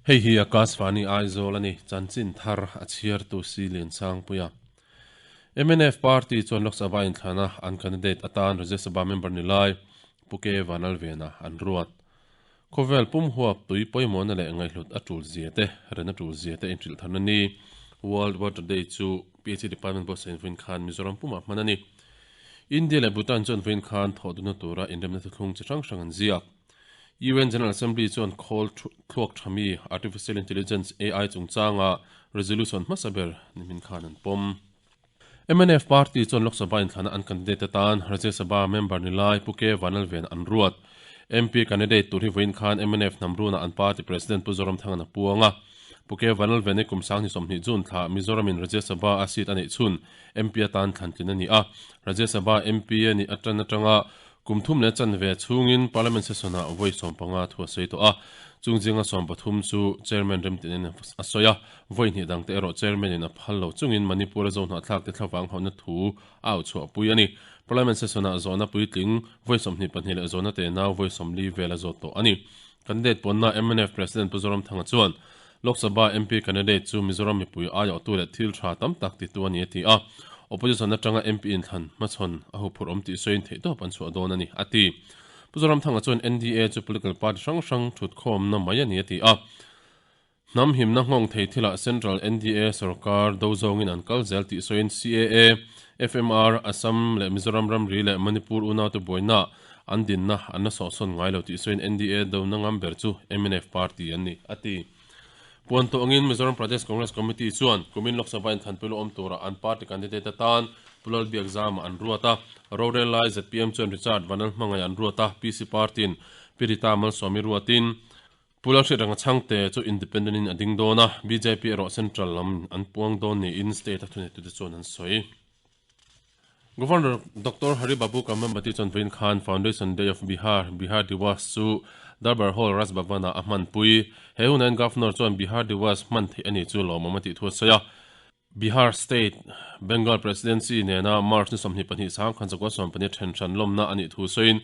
Hei hi Akashvani Aizawl a ni, chanchin thar a chhiartu Si Liansangpuia. Mnf party chuan Lok Sabha inthlana an candidate atan Rajya Sabha member ni lai Pu K Vanlalvena an ruat. Khawvel pum huap tui pawimawhna leh ngaihhlut a tul zia te, ren a tul zia te inhrilh tharna ni World Water Day chu PHE Department buatsaih vawiin khan Mizoram pumah hman a ni. India leh Bhutan chuan vawiin khan thawh duhna tura inremna thuthlung chi hrang hrang an ziak. UN General Assembly chuan khawl thluak tha mi Artificial Intelligence, AI, chungchanga resolution hmasa ber nimin khan an pawm. Mnf party chuan Lok Sabha inthlana an candidate atan Rajya Sabha member ni lai Pu K Vanlalven an ruat. MP candidate tur hi vawiin khan mnf hnam runah an party president Pu Zoramthangan a puang a. Pu K Vanlalven hi kum sang ni 20 June thla Mizoramin Rajya Sabha a seat a neih chhun MP atan thlantlin a ni a. Rajya Sabha MP a nih atan atanga Kum thum leh chanve chhungin Parliament session-ah vawi 15 thu a sawi tawh a, chung zinga 13 chu Chairman remtinin a sawi a, vawi hnih dangte erawh Chairman-in a phal lo chungin Manipur-a zohnahthlakte thlavang hauhna thu a auchhuahpui a ni. Parliament session-ah zawhna puitling vawi 22 leh zawhna tenau vawi 40 vel a zawt tawh a ni. Candidate pawnna mnf President Pu Zoramthanga chuan Lok Sabha MP candidate chu Mizoram mipui aiawhtu leh thil tha tam tak titu a ni a ti a, Opposition atanga MP inthlan hmachhawn a huphurh awm tih sawiin theihtawp an chhuah dawn a ni a ti. Pu Zoramthanga chuan NDA chu political party hrang hrang thutkhawmna mai a ni a ti a, hnam himna nghawng thei thilah Central NDA sorkar do zawngin an kal zel tih sawiin CAA, FMR, Assam leh Mizoram ramri leh Manipur unaute buainaah An dinna an la sawhsawn ngai lo tih sawiin NDA dona ngam ber chu mnf party an ni, a ti. Puan tawh angin Mizoram Pradesh Congress Committee chuan kumin Lok Sabha inthlanpui lo awm tura an party candidate atan Pu Lalbiakzama an ruat a, rorel lai zpm chuan Richard Vanlalhmangaih an ruat a, PC party-in Pi Rita Malsawmi ruatin Pu Lalhriatranga Chhangte chu independent in a ding dawn a, bjp erawh central lam an puang dawn niin state a thuneitute chuan an sawi. Governor Doctor Hari Babu Kambhampati chuan vawiin khan Foundation Day of Bihar, Bihar Diwas chu Darbar Hall Raj Bhavan-ah a hmanpui. He hunain Governor chuan Bihar Diwas hman theih a nih chu lawmawm a tih thu a sawi a. Bihar State, Bengal Presidency nena March ni 22 sangkhan zakua sawmpahnih then hran lawmna a nih thu sawiin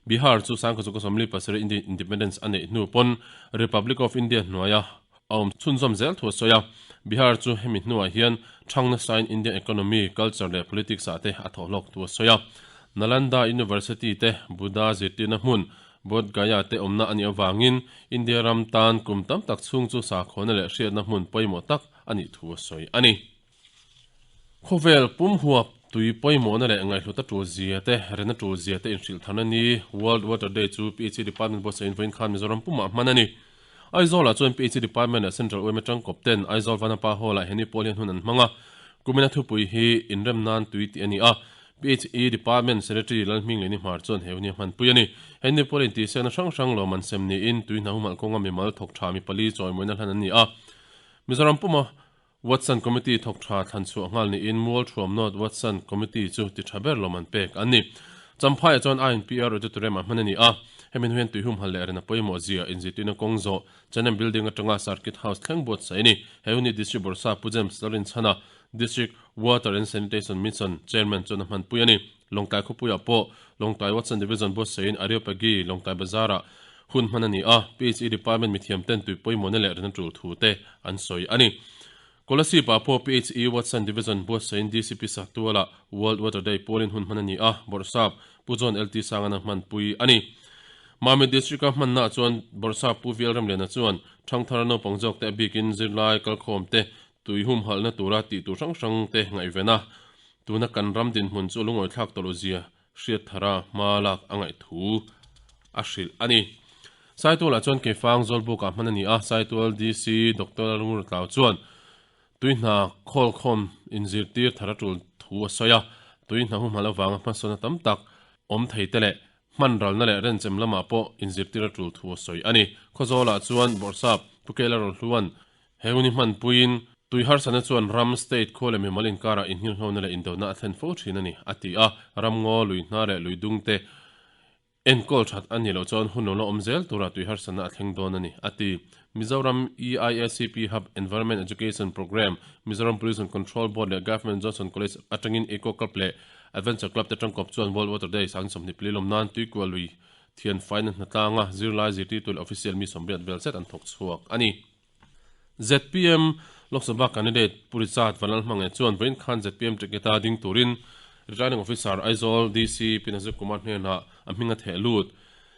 Bihar chu sangkhan zakua 47 Indian Independence a neih hnu pawn Republic of India hnuaia a awm chhunzawm zel thu a sawi a, Bihar chu hemi hnuah hian thang nasain Indian economy, culture leh politics ah te a thawh hlawk thu a sawi a. Nalanda University te Buddha zirtirna hmun Bodh Gaya te awmna a nih avangin India ram tan kum tam tak chhung chu sakhawna leh hriatna hmun pawimawh tak a nih thu a sawi a ni. Khawvel pum huap tui pawimawhna leh ngaihhlut a tul zia te, rena tul zia te inhrilh tharna ni World Water Day chu PHE Department buatsaih in vawiin khan Mizoram pumah hman a ni. Aizawlah chuan PHE Department leh Central yma tangkawp ten Aizawl Vanapa Hall-ah he ni pawl hian hun an hmang a, kumina thupui hi inrem nan tui tih a ni a. PHE Department Secretary Lalhming Leni Hmar chuan he hun hi a hmanpui a ni. He ni pawl intihsiakna hrang hrang lawm an sem niin tui hna humhalh kawnga mimal thawk tha mi pali chawimawina hlan an ni a. Mizoram puma Watson Committee thawk tha thlan chhuah nghal niin Mual Thuam North Watson Committee chu ti tha ber lawm an pek an ni. Champhaiah chuan INPR Auditorium ah hman a ni a, hemi hnu hian tui humhalh leh rena pawimawh zia inzirtirna kawng zawh Chanem Building atanga Circuit House thleng buatsaih a ni. He hun hi District Bawrhsa Pu James Lalrinchhana, District Water and Sanitation Mission Chairman chuan a hmanpui a ni. Lawngtlai khawpuiah pawh Lawngtlai Watson Division buatsaihin Areopagi, Lawngtlai Bazar-ah hun hman a ni a, PHE Department mithiam ten tui pawimawhna leh rina tul thu te an sawi a ni. Kolasib-ah pawh PHE Watson Division buatsaihin DCP Saktualah World Water Day pualin hun hman a ni a, Bawrhsap Pu John LT Sangan a hmanpui a ni. Mamit District-a hmannaah chuan Bawrhsap Pu VL Ramliana chuan thangthar naupang zawkte a bikin zirlai kalkhawmte tui humhalhna tura tih tur hrang hrangte ngaihven a, Tuna kan ram dinhmun chu lungawithlak tawh lo zia hriat thara hma lak a ngaih thu a hrilh a ni. Saitualah chuan Keifang Zawlbukah hman a ni a, Saitual DC Doctor Lalngur Tlau chuan tui hna khawlkhawm inzirtir thar a tul thu a sawi a, tui hna humhalh avanga hmasawnna tam tak awm thei te leh hman ralna leh renchem lamah pawh inzirtir a tul thu a sawi a ni. Khawzawlah chuan Bawrhsap Pu Kela Rawlhluan He hun hi hmanpuiin tui harsatna chuan ram, state, khua leh mimal inkarah inhilhnawna leh indona a thlen fo thin a ni, a ti a. Ramngaw, lui hna leh lui dungte enkawl that a nih loh chuan hun lo la awm zel turah tui harsatna a thleng dawn a ni, a ti. Mizoram EIACP Hub Environment Education Programme, Mizoram Pollution Control Board leh Government Johnson College atangin Eco Club leh Adventure Club te tangkawp chuan World Water Day 2024 lawm nan tuikual lui thian faina hnatlanga zirlai zirtirtu leh official mi 80 vel zet an thawk chhuak a ni. ZPM Lok Sabha candidate Pu Richard Vanlalhmangaih chuan vawiin khan ZPM ticket-a ding turin Returning Officer Aizawl DC Pi Nazir Kumar hnenah a hming a theh lut.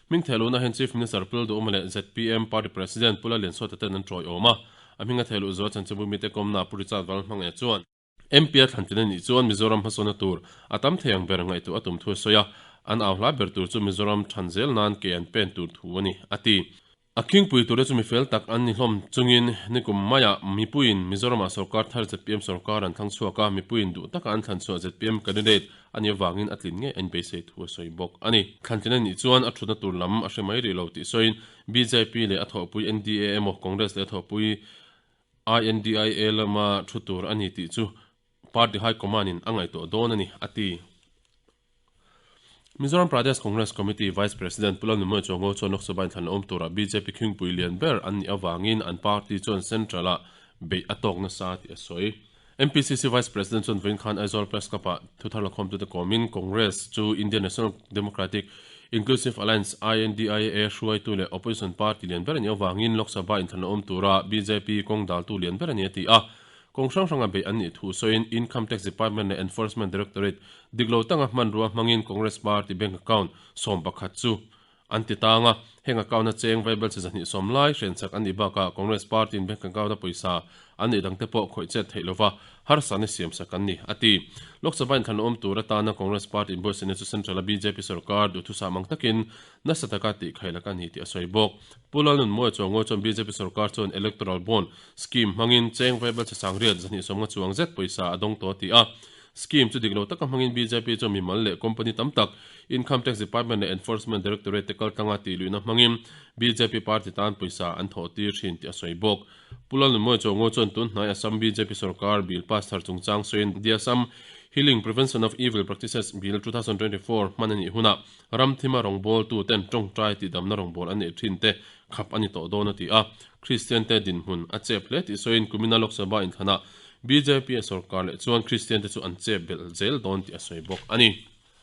Hming theh luhna hian Chief Minister Pu Lalduhawma leh ZPM Party President Pu Lalliansuata ten an tawiawm a. A hming a theh luh zual chanchinbu mite kawmna Pu Richard Vanlalhmangaih chuan, MP a thlantlin a nih chuan Mizoram hmasawnna tur a tam thei ang ber ngaihtuah a tum thu a sawi a, an au hla ber tur chu Mizoram than zel nan ke an pen tur thu a ni, a ti. A khingpui tura chu mi fel tak an ni hlawm chungin nikum maiah mipuiin Mizoramah sorkar thar zpm sorkar an thlang chhuak a, mipuiin duh taka an thlan chhuah zpm candidate a nih avangin a tlin ngei a inbeisei thu a sawi bawk a ni. Thlantlin a nih chuan a thutna tur lam a hre mai rih lo tih sawiin bjp leh a thawhpui NDA emaw Congress leh a thawhpui INDIA lama thu tur a ni tih chu Party High Command in a ngaihtuah dawn a ni, a ti. Mizoram Pradesh Congress Committee Vice President Pu Lalnunmawia Chuango chuan Lok Sabha inthlan awm turah bjp khingpui lian ber an nih avangin an party chuan Central-ah beih a tawk nasa tih a sawi. MPCC Vice President chuan vawiin khan Aizawl Press Club-ah thuthar lakhawmtute kawmin Congress chu Indian National Democratic Inclusive Alliance, INDIA, hruaitu leh opposition party lian ber a nih avangin Lok Sabha inthlan awm tura bjp kawng daltu lian ber a ni a ti a. Kawng hrang hranga beih an nih thu sawiin Income Tax Department leh Enforcement Directorate dik lo tanga hmanrua hmangin Congress party bank account 11 chu an ti tang a, heng account-a cheng vaibel chi 220 lai hrenchak an nih bakah Congress party-in bank account-a pawisa an neih dangte pawh khawih chet theih lova harsatna siamsak an ni, a ti. Lok Sabha inthlan awm tur atana Congress party inbuatsaihna chu Central-a bjp sorkar duhthusam ang takin nasa taka tihkhailak a ni tih a sawi bawk. Pu Lalnunmawia Chuangawi chuan bjp sorkar chuan Electoral Bond Scheme hmangin cheng vaibel chi sangriat 250 chuang zet pawisa a dawng tawh a ti a. Scheme chu dik lo taka hmangin bjp chuan mimal leh company tam tak Income Tax Department leh Enforcement Directorate te kaltlanga tih luihna hmangin bjp party tan pawisa an thawh tir thin tih a sawi bawk. Pu Lalnunmawia Chuangaw chuan tun hnai Assam bjp sorkar bill pass thar chungchang sawiin The Assam Healing Prevention of Evil Practices Bill 2024 hman a nih hunah ram thima rawngbawltu ten tawngtai tihdamna rawngbâwl an neih thin te khap a ni tawh dawn a ti a. Kristian te dinhmun a chep hle tih sawiin kumina Lok Sabha inthlanah bjp a sorkar leh chuan Kristian te chu an chep belh zel dawn tih a sawi bawk a ni.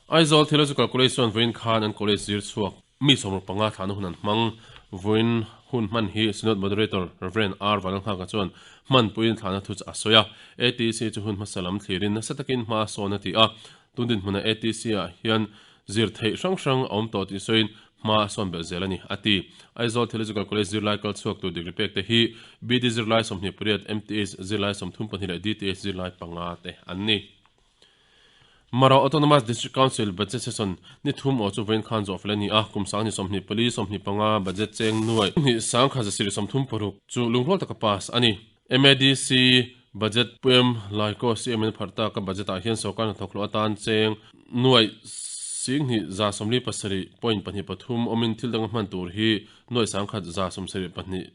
Aizawl Theological College chuan vawiin khan an college zir chhuak mi 65 thlahna hun an hmang. Vawiin hun hman hi Synod Moderator Rev. R. Vanlalnghaka chuan hmanpuiin thlahna thu a sawi a. ATC chu hun hmasa lam thlirin nasa takin hma a sawn a ti a. Tun dinhmunah ATC-ah hian zir theih hrang hrang a awm tawh tih sawiin hma a sawn belh zel a ni, a ti. Aizawl Theological College zirlai kal chhuak tur degree pek te hi BD zirlai 28, MTH zirlai 34 leh DTH zirlai panga te an ni. Mara Autonomous District Council Budget Session ni thum aw chu vawiin khan zawh fel a ni a, kum sang ni 24, 25 budget cheng nuai hnih sangkhat zasirih 36 chu lungrual taka pass a ni. MADC Budget Puem Laiko CM in a pharh tak a budget ah hian sorkar hnathawk hlawh atan cheng nuai singhnih 47.23 awmin thil danga hman tur hi nuai sangkhat 72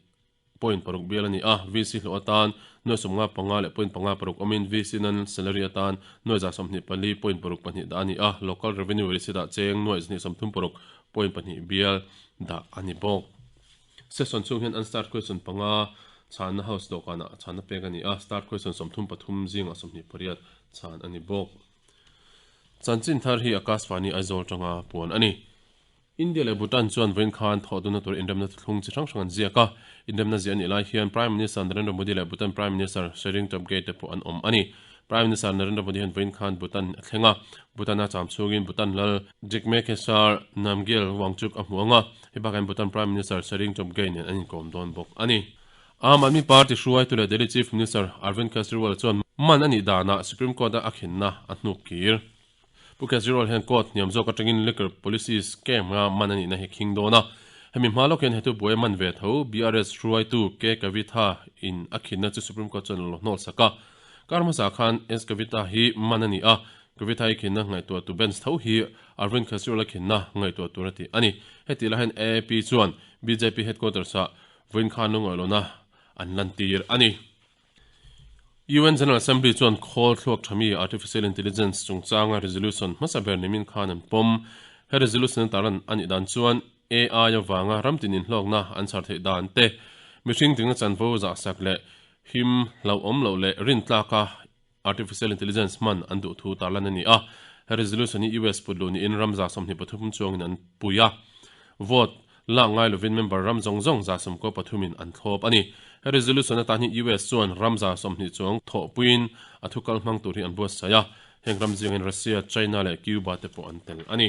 point paruk bial a ni a, VC hlawh atan nuai 55 leh point panga paruk awmin VC nan salary atan nuai 24 point paruk pahnih dah a ni a, local revenue receipt ah cheng nuai 236 point pahnih bial dah a ni bawk. Session chhung hian unstarred question panga chhanna house dawhkanah chhanna pek a ni a, starred question 33 zingah 28 chhan a ni bawk. Chanchin thar hi Akashvani Aizawl tanga puan a ni. India leh Bhutan chuan vawiin khan thawh dunna tur inremna thuthlung chi hrang hrang an ziak a. Inremna ziah a nih lai hian Prime Minister Narendra Modi leh Bhutan Prime Minister Tshering Tobgay te pawh an awm a ni. Prime Minister Narendra Modi hian vawiin khan Bhutan a thleng a. Bhutan-a cham chhungin Bhutan lal Jigme Khesar Namgyel Wangchuk a hmu ang a. Hei bakah hian Bhutan Prime Minister Tshering Tobgay nen an inkawm dawn bawk a ni. Aam Aadmi Party hruaitu leh Delhi Chief Minister Arvind Kejriwal chuan man a nih danah Supreme Court-a a khenna a hnuk kir. Pu Kejriwal hian court hniam zawk atangin liquor policy scam-a man a nihna hi khing dawn a. Hemi hma lawk hian hetu buai a man ve tho BRS hruaitu K Kavitha in a khinna chu Supreme Court chuan a lo hnawl sak a. Kar hmasa khan S Kavitha hi man a ni a, Kavitha i khinna ngaihtuah tu bench tho hi Arvind Kejriwal a khinna ngaihtuah tur a ti a ni. Heti lai hian AAP chuan bjp headquarters-ah vawiin khan lungawi lohna an lantir a ni. UN General Assembly chuan khawl thluak thami Artificial Intelligence chungchanga resolution hmasa ber nimin khan an pawm. He resolution a tarlan a nih dan chuan AI avanga ram tin inhlawkna an chhar theih dan te, mihring dingna chanvo zahsak leh him hlauhawm loh leh rintlaka Artificial Intelligence hman an duh thu tarlan a ni a. He resolution hi US put luh niin ram 23 chuangin an pui a. Vote. Lak ngai lovin member ram zawng zawng 93 in an thlawp a ni. He resolution atan hi US chuan ram 20 chuang thawhpuiin a thu kal hmang tur hi an buatsaih a, heng ram zingin Russia, China leh Cuba te pawh an tel a ni.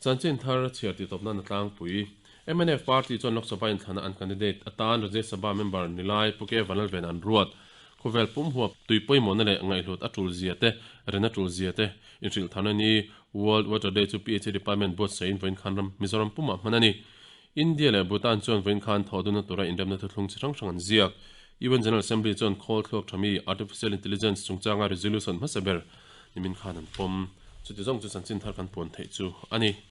Chanchin thar chhiar tih tawp nan a tlangpui. Mnf party chuan Lok Sabha inthlana an candidate atan Rajya Sabha member ni lai Pu K Vanlalvena an ruat. Khawvel pum huap tui pawimawhna leh ngaihhlut a tul zia te, ren a tul zia te inhrilh tharna ni World Water Day chu PHE Department buatsaih in vawiin khan ram Mizoram pumah hman a ni. India leh Bhutan chuan vawiin khan thawh dunna tura inremna thuthlung chi hrang hrang an ziak. UN General Assembly chuan khawl thluak thami Artificial Intelligence chungchanga resolution hmasa ber nimin khan an pawm. Chuti zawng chu chanchin thar kan puan theih chu a ni.